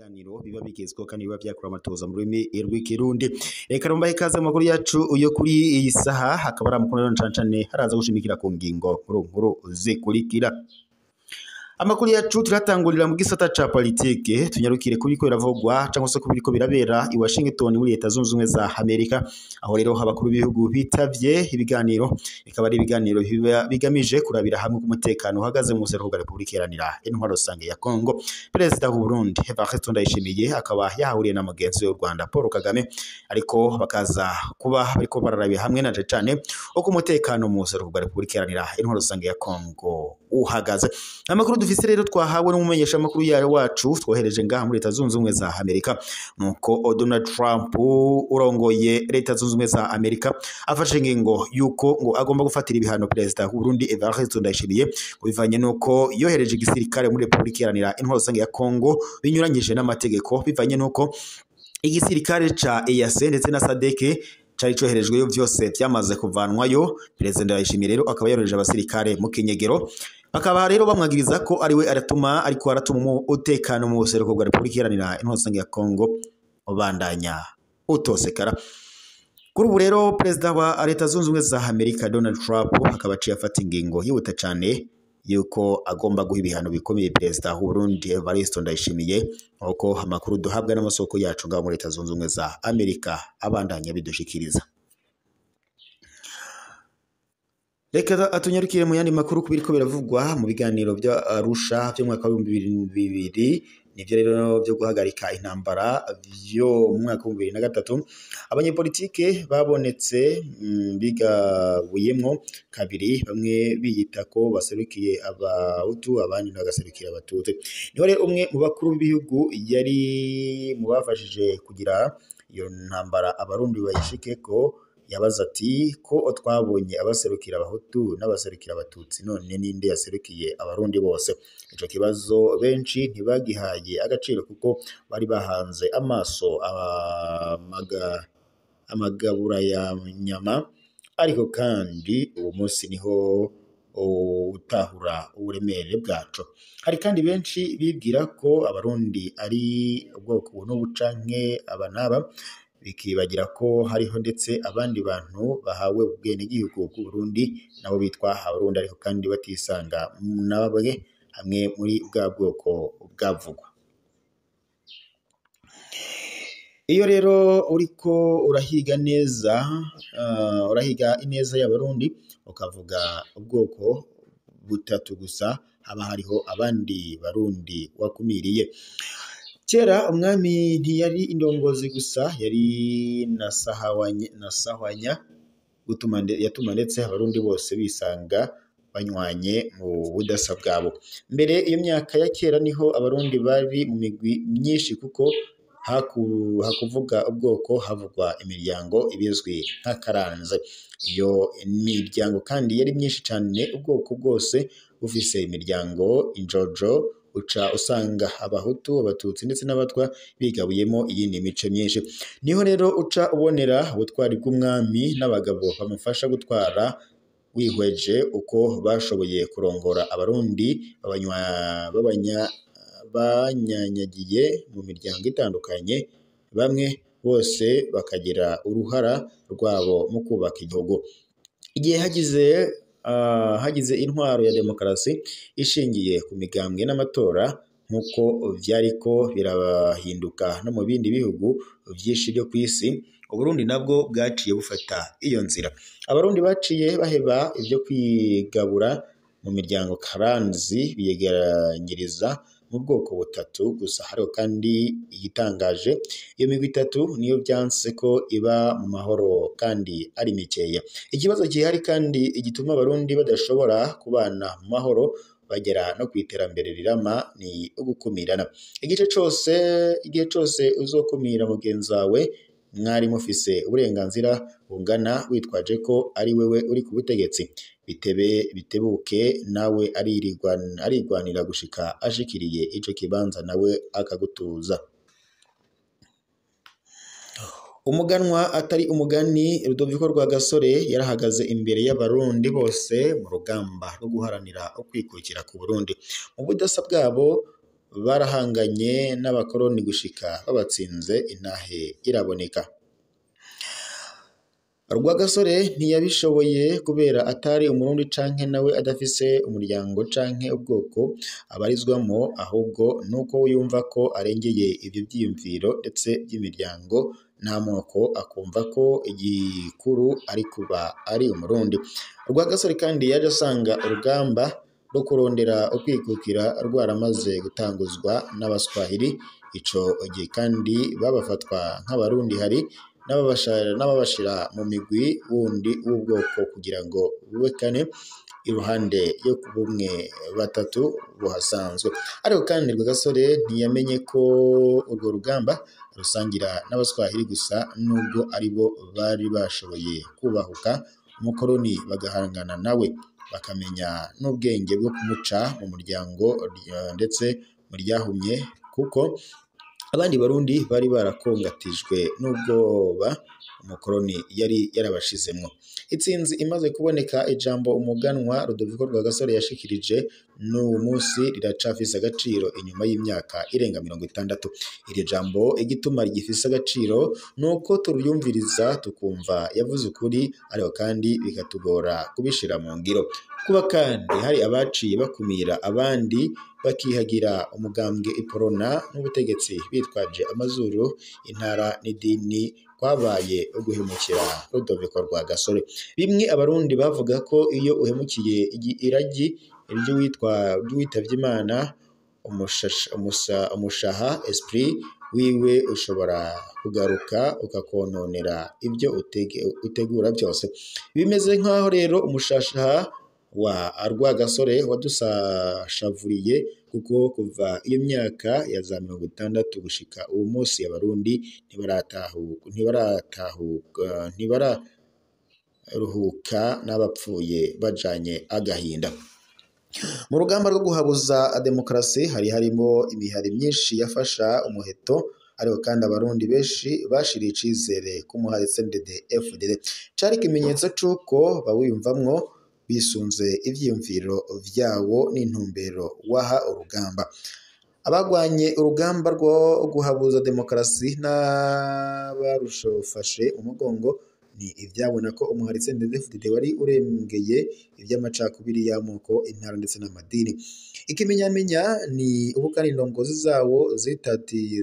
Ibiganiro biba bigezweho kandi biba vyakura amatoza mu rurimi rw'ikirundi. Reka rumbahe ikaze mu makuru yacu yo kuri iyi saha, hakaba ari amakuru rero cane cane haraza gushimikira ku ngingo nkuru nkuru zikurikira. Amakuru yacu turatangurira mu gisata ca politike, tunyarukire kuri ko biravugwa cyangwa se kubiriko birabera i Washington muri Leta Zunze Ubumwe za Amerika, aho rero abakuru b'ibihugu bitavye ibiganiro, bikaba ari ibiganiro bigamije kurabira hamwe ku mutekano uhagaze mu buseruko bwa Repubulika Iharanira Intwaro Rusange ya Congo. Perezida w'u Burundi Evariste Ndayishimiye akaba yahahuriye na mugenzi we w'u Rwanda Paul Kagame, ariko bakaza kuba bariko bararabira hamwe na cane uko umutekano mu buseruko bwa Repubulika Iharanira Intwaro Rusange ya Congo uhagaze. Amakuru dufise rero twahawe n'umumenyesha makuru yawe wacu twohereje ngaha muri Leta Zunze Ubumwe za Amerika, nuko Donald Trump urongoye Leta Zunze Ubumwe za Amerika afashe ingingo yuko ngo agomba gufatira ibihano Perezida w'u Burundi Evariste Ndayishimiye, bivanye nuko yohereje igisirikare muri Repubulika Iharanira Intwaro Rusange ya Congo binyuranyije n'amategeko, bivanye nuko igisirikare ca EAC ndetse na SADC cari coherejweyo vyose vyamaze kuvanwayo. Perezida Ndayishimiye rero akaba yohereje abasirikare mu Kinyegero, bakaba rero bamwagiriza ko ariwe aratuma ariko aratuma umutekano mu buseruko bwa Repubulika Iharanira Intwaro Rusange ya Congo ubandanya utosekara. Kuri ubu rero Perezida wa Leta Zunze Ubumwe za Amerika Donald Trump akaba aciye afata ingingo yihuta cane yuko agomba guha ibihano bikomeye Perezida w'u Burundi Evariste Ndayishimiye, nk'uko amakuru duhabwa n'amasoko yacu ngaho muri Leta Zunze Ubumwe za Amerika abandanya bidushikiriza. Reka atunyarukire mu yandi makuru kubiriko biravugwa mu biganiro bya Arusha byo mwaka wa 2020, nivyo rero byo guhagarika intambara byo mu mwaka wa 2003. Abanyepolitike babonetse bigabuyemwo kabiri, bamwe biyita ko baserukiye Abahutu abandi bagaserukira Abatutsi. Niho rero umwe mu bakuru b'ibihugu yari mu bafashije kugira iyo ntambara Abarundi bayishikeko yabaza ati ko twabonye abaserukira Abahutu n'abaserukira Abatutsi, none ninde yaserukiye Abarundi bose? Ico kibazo benshi ntibagihaye agaciro kuko bari bahanze amaso amagabura ya nyama, ariko kandi uwo munsi niho utahura uburemere bwaco. Hari kandi benshi bibwira ko Abarundi ari ubwoko n'ubu canke aba n'aba, bikibagira ko hariho ndetse abandi bantu bahawe ubwenegihugu bw'u Burundi nabo bitwa Abarundi, ariko kandi batisanga nabwe hamwe muri bwa bwoko bwavugwa. Iyo rero uriko urahiga neza, urahiga ineza y'Abarundi ukavuga ubwoko butatu gusa, haba hariho abandi Barundi wakumiriye. Kera umwami ntiyari indongozi gusa, yari na sahwanya yatuma ndetse Abarundi bose bisanga banywanye mu budasa bwabo. Mbere iyo myaka ya kera niho Abarundi bari mu migwi myinshi, kuko hakuvuga ubwoko havugwa imiryango ibizwi nk'akaranze. Iyo miryango kandi yari myinshi cyane, ubwoko bwose bufise imiryango injojo, uca usanga Abahutu, Abatutsi ndetse n'Abatwa bigabuyemo iyindi mice myinshi. Niho rero uca ubonera ubutwari bw'umwami n'abagabo bamufasha gutwara, wihweje uko bashoboye kurongora Abarundi banyanyagiye mu miryango itandukanye, bamwe bose bakagira uruhara rwabo mu kubaka igihugu. Igihe hagize intwaro ya demokarasi ishingiye ku migambwe n'amatora, nk'uko vyariko birahinduka no mu bindi bihugu vyinshi byo kw'isi, Uburundi nabwo bwaciye bufata iyo nzira. Abarundi baciye baheba ivyo kwigabura mu miryango karanzi, biyegeranyiriza mu bwoko butatu gusa. Hariho kandi igitangaje, iyo migwi itatu niyo vyanse ko iba mu mahoro kandi ari mikeya. Ikibazo gihari kandi igituma Abarundi badashobora kubana mu mahoro bagera no kw'iterambere rirama ni ugukumirana. Igihe cose uzokumira mugenzi wawe mwari mufise uburenganzira bungana, witwaje ko ari wewe uri ku butegetsi, bitebuke nawe arigwanira gushika ashikiriye ico kibanza nawe akagutuza. Umuganwa atari umugani Rudoviko Rwagasore yarahagaze imbere y'Abarundi bose mu rugamba rwo guharanira ukwikukira ku Burundi. Mu budasa bwabo Barahanganye n'abakoroni gushika babatsinze, intahe iraboneka. Rwagasore ntiyabishoboye kubera atari umurundi canke nawe adafise umuryango canke ubwoko abarizwamo, ahubwo nuko yumva ko arengeye ivyo vyiyumviro ndetse vy'imiryango n'amoko, akumva ko igikuru ari kuba ari umurundi. Rwagasore kandi yaje asanga urugamba rwo kurondera ukwikukira rwaramaze gutanguzwa n'abaswahili. Ico gihe kandi babafatwa nk'abarundi, hari n'ababashira mu migwi wundi w'ubwoko kugira ngo bubekane iruhande yo ku bumwe batatu buhasanzwe. Ariko kandi Rwagasore ntiyamenye ko urwo rugamba rusangira n'abaswahili gusa, nubwo aribo bari bashoboye kubahuka umukoroni bagahangana nawe, bakamenya n'ubwenge bwo kumuca mu muryango ndetse mu ryahumye, kuko abandi barundi bari barakongatijwe n'ubwoba umukoroni yari yarabashizemwo. Itsinzi imaze kuboneka, ijambo umuganwa Rudoviko Rwagasore yashikirije n'uwu munsi riracafise agaciro inyuma y'imyaka irenga 60. Iri jambo igituma rigifise agaciro nuko turyumviriza tukumva yavuze ukuri, ariko kandi bikatugora kubishira mu ngiro. Kuba kandi hari abaciye bakumira abandi bakihagira umugambwe Iprona n'ubutegetsi bitwaje amazuru, intara n'idini, kwabaye uguhemukira Rudoviko Rwagasore. Bimwe abarundi bavuga ko iyo uhemukiye iragi ry'uwitavye Imana, umushaha esprit wiwe ushobora kugaruka ukakononera ibyo utegura byose. Bimeze nk'aho rero umushashaha wa Rwagasore wadusashavuriye, kuko kuva iyo myaka ya za 60 gushika uwo munsi abarundi ntibararuhuka n'abapfuye bajanye agahinda. Mu rugamba rwo guhabuza demokarasi hari harimo imihari myinshi yafasha umuheto, ariko kandi abarundi benshi bashiriye icizere ku muhari CNDD FDD. Cari ikimenyetso c'uko bawiyumvamwo bisunze ivyiyumviro vyawo n'intumbero waha urugamba. Abagwanye urugamba rwo guhabuza demokarasi n'abarushofashe umugongo ni ivyabona ko umuhari CNDD FDD wari urengeye ivy'amacakubiri y'amoko, intara ndetse n'amadini. Ikimenyamenya ni ubukana indongozi zawo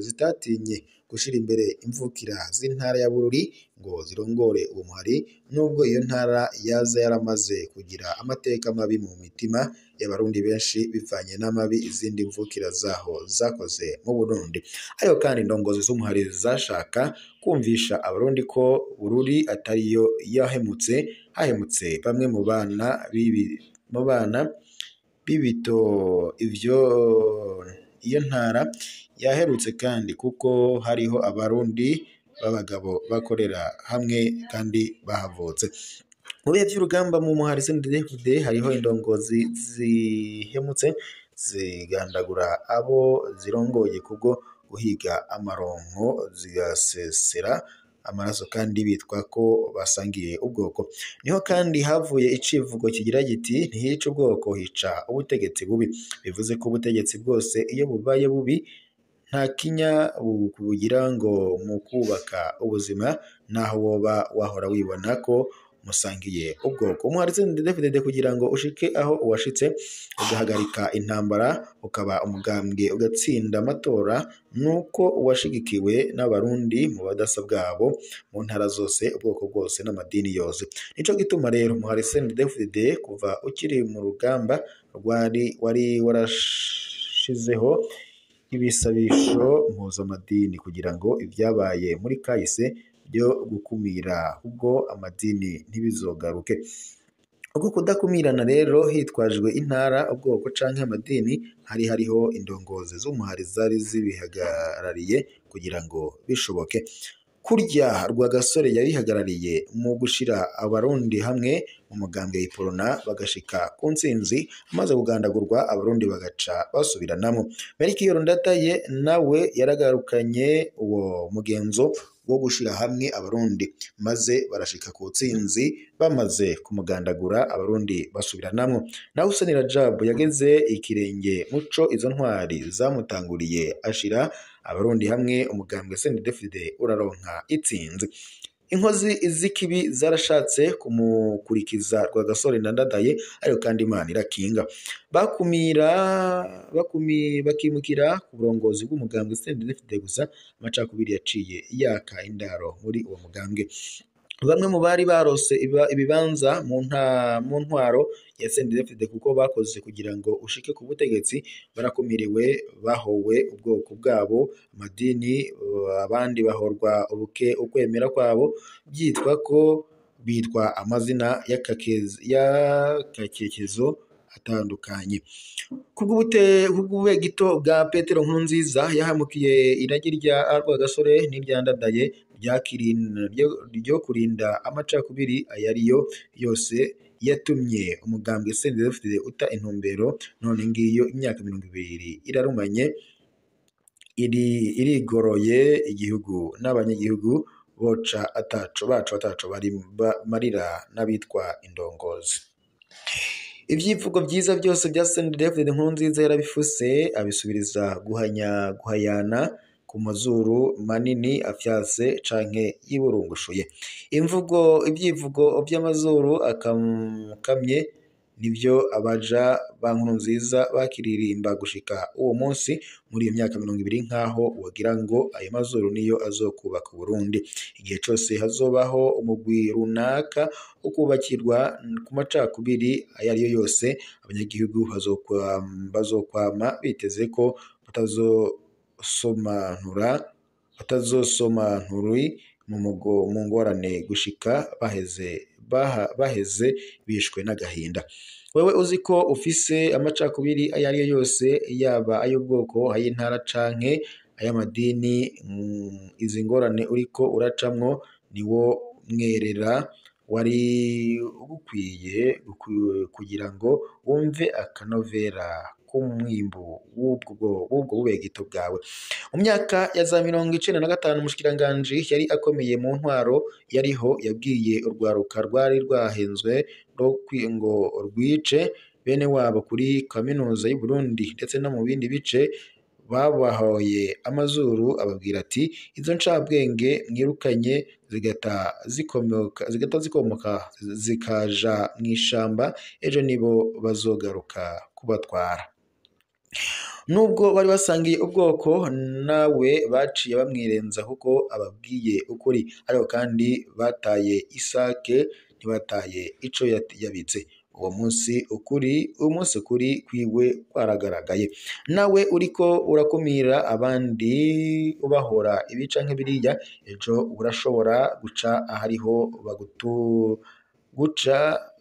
zitatinye gushira imbere imvukira z'intara ya Bururi ngo zirongore uwo muhari, nubwo iyo ntara yaza yaramaze kugira amateka mabi mu mitima y'abarundi benshi bivanye n'amabi izindi mvukira zaho zakoze mu Burundi. Ariko kandi indongozi z'umuhari zashaka kumvisha abarundi ko Bururi atariyo yahemutse, hahemutse bamwe mu bana b'ibito ivyo iyo ntara yaherutse, kandi kuko hariho abarundi b'abagabo bakorera hamwe kandi bahavutse. Mu bihe vy'urugamba mu muhari CNDD-FDD hariho indongozi zihemutse zigandagura abo zirongoye kubwo guhiga amaronko, zigasesera amaraso kandi bitwa ko basangiye ubwoko. Niho kandi havuye icivugo kigira giti ntihica ubwoko hica ubutegetsi bubi, bivuze ko ubutegetsi bwose iyo bubaye bubi nta kinya bugira ngo mu kubaka ubuzima, naho woba wahora wibona ko musangiye ubwoko. Umuhari CNDD-FDD kugira ngo ushike aho uwashitse, ugahagarika intambara, ukaba umugambwe ugatsinda amatora, nuko uwashigikiwe n'abarundi mu badasa bwabo mu ntara zose, ubwoko bwose n'amadini yose. Nico gituma rero umuhari CNDD-FDD kuva ukiri mu rugamba wari warashizeho ibisabisho mpuzamadini kugira ngo ibyabaye muri kahise byo gukumira ubwo amadini ntibizogaruke. Uko kudakumirana rero hitwajwe intara, ubwoko canke amadini, hari hariho indongozi z'umuhari zari zibihagarariye kugira ngo bishoboke. Kurya Rwagasore yabihagarariye mu gushira abarundi hamwe mu mugambwe Iprona bagashika ku ntsinzi, amaze kugandagurwa abarundi bagaca basubiranamwo. Melchior Ndadaye nawe yaragarukanye uwo mugenzo wo gushira hamwe Abarundi, maze barashika ku tsinzi bamaze kumugandagura Abarundi basubiranamwo. Naho Hussein Rajab yageze ikirenge muco izo ntwari zamutanguriye, ashira Abarundi hamwe, umugambwe CNDD-FDD uraronka itsinzi. Inkozi z'ikibi zarashatse kumukurikiza Rwagasore na Ndadaye, ariko kandi Imana irakinga. Bakimukira ku burongozi bw'umugambwe CNDD-FDD gusa amacakubiri yaciye yaka indaro muri uwo mugambwe. Bamwe mu bari barose ibibanza mu ntwaro ya CNDD-FDD kuko bakoze kugira ngo ushike ku butegetsi barakumiriwe, bahowe ubwoko bwabo, amadini, abandi bahorwa ukwemera kwabo, byitwa ko bitwa amazina y'akakekezo atandukanye. Kubw'ububegito bwa Petero Nkurunziza yahamukiye iragi rya Rwagasore n'irya Ndadaye ryo kurinda amacakubiri ayariyo yose, yatumye umugambwe CNDD-FDD uta intumbero. None ngiyo imyaka 20 irarumanye, irigoroye igihugu n'abanyagihugu boca ataco baco ataco bari marira n'abitwa indongozi. Ivyivugo vyiza byose bya CNDD-FDD Nkurunziza yarabifuse, abisubiriza guhayana ku mazuru manini afyase canke yiburungushuye. Ibyivugo vy'amazuru akamye nivyo abaja ba Nkurunziza bakiririmba gushika uwo munsi muri iyo myaka 20, nkaho wogira ngo ayo mazuru niyo azokubaka Burundi. Igihe cose hazobaho umugwi runaka ukubakirwa ku macakubiri ayo ariyo yose, abanyagihugu bazokwama biteze ko batazosomanura mu ngorane gushika baheze bishwe n'agahinda. Wewe uzi ko ufise amacakubiri ayo ariyo yose, yaba ay'ubwoko, ay'intara canke ay'amadini, izi ngorane uriko uracamwo niwo mwerera wari ugukwiye kugira ngo wumve akanovera k'umwimbu w'ubwo bubegito bwawe. Mu myaka ya za 95 umushikiranganji yari akomeye mu ntwaro yariho yabwiye urwaruka rwari rwahenzwe ngo rwice bene wabo kuri kaminuza y'u Burundi ndetse no mu bindi bice babahoye amazuru, ababwira ati izo ncabwenge mwirukanye zigata zikomoka zikaja mw'ishamba, ejo nibo bazogaruka kubatwara. Nubwo bari basangiye ubwoko nawe baciye bamwirenza kuko ababwiye ukuri, ariko kandi bataye isake ntibataye ico yabitse. Uwo munsi ukuri kwiwe kwaragaragaye. Nawe uriko urakumira abandi ubahora ibi canke biriya, ejo urashobora guca ahariho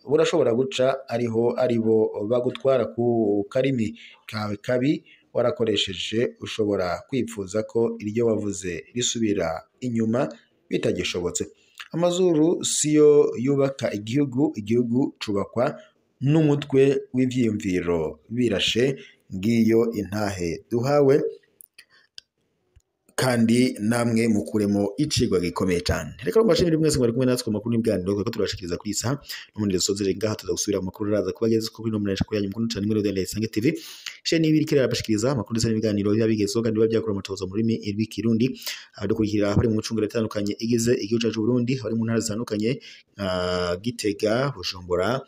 urashobora guca ariho aribo bagutwara ku karimi kawe kabi warakoresheje. Ushobora kwipfuza ko iryo wavuze risubira inyuma bitagishobotse. Amazuru siyo yubaka igihugu, igihugu cubakwa n'umutwe w'ivyiyumviro birashe. Ngiyo intahe duhawe, kandi namwe mukuremo icigwa gikomeye cyane. Reka mbashimire mwese mwari kumwe natwe makuru n'ibiganiro kuko turabashikiriza kuri isaha. N'ubundi dusozere ngaha, tuza gusubira mu makuru araza kubageza kuri no munesha kuri yanyu mukuru cyane muri Rwanda Isange TV. Sheni ibiri kirera bashikiriza amakuru ndetse n'ibiganiro biba bigezweho kandi biba byakora amatoza mu rurimi rw'Ikirundi. Abadukurikira bari mu micungire itandukanye igize igihugu cyacu Burundi, bari mu ntara zitandukanye nka Gitega, Bujumbura,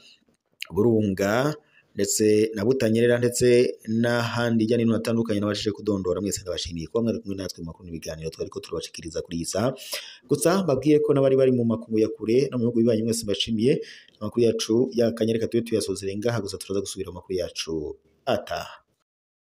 Burunga ndetse na Butanyerera ndetse n'ahandi hirya no hino hatandukanye nabashije kudondora. Mwese ndabashimiye kuba mwari kumwe natwe mu makuru n'ibiganiro twariko turabashikiriza kuri iyi saha. Gusa mbabwiye ko n'abari bari mu makungu ya kure no mu bihugu bibanyi mwese mbashimiye. Amakuru yacu yakanyereka tube tuyasozere ngaha, gusa turaza gusubira mu makuru yacu ataha.